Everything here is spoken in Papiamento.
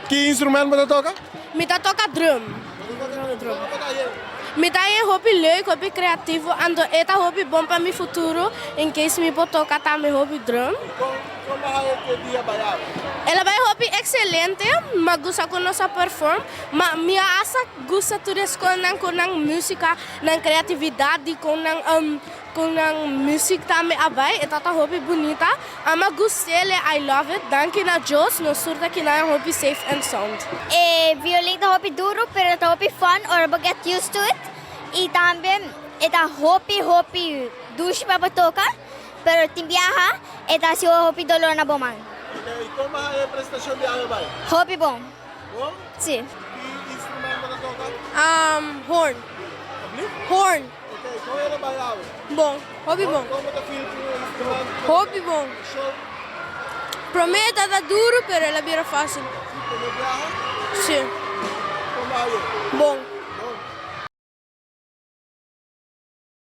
Ki instrument bo ta toka? Mi ta toka drum. Mi ta haña hopi leuk, hopi kreativo, anto e ta hopi bon pa mi futuro in case mi por toka tambe hopi drum. Kon kon bo haña ku e dia bai awe? El a bai hopi ekselente, m'a gusta ku nos a perform, ma mi a hasta gusta tur e skolnan ku nan músika, nan kreatividat di kon nan Con nan music tambe a bay, e tata hopi bunita. Ama gustele, I love it. Danki na Dios, nos tur ta kina hopi safe and sound. E violin ta hopi duro pero ta hopi fun ora bo get used to it y tambe e ta hopi hopi dushi pa bo toca pero tin biaha e ta haci hopi dolor na bo man. Ok, y con bo haña e presentacion di awe bay? Hopi bon. Bon? Si. Ki instrument bo ta toca? Horn. Horn. Ok, kon el a bai awe? Bon, hopi bon. Kon bo ta feel ku e instrument? Hopi bon. Show? Prome e tata duru pero el a bira facil. Si, prome biaha? Si. Kon bai awe? Bon.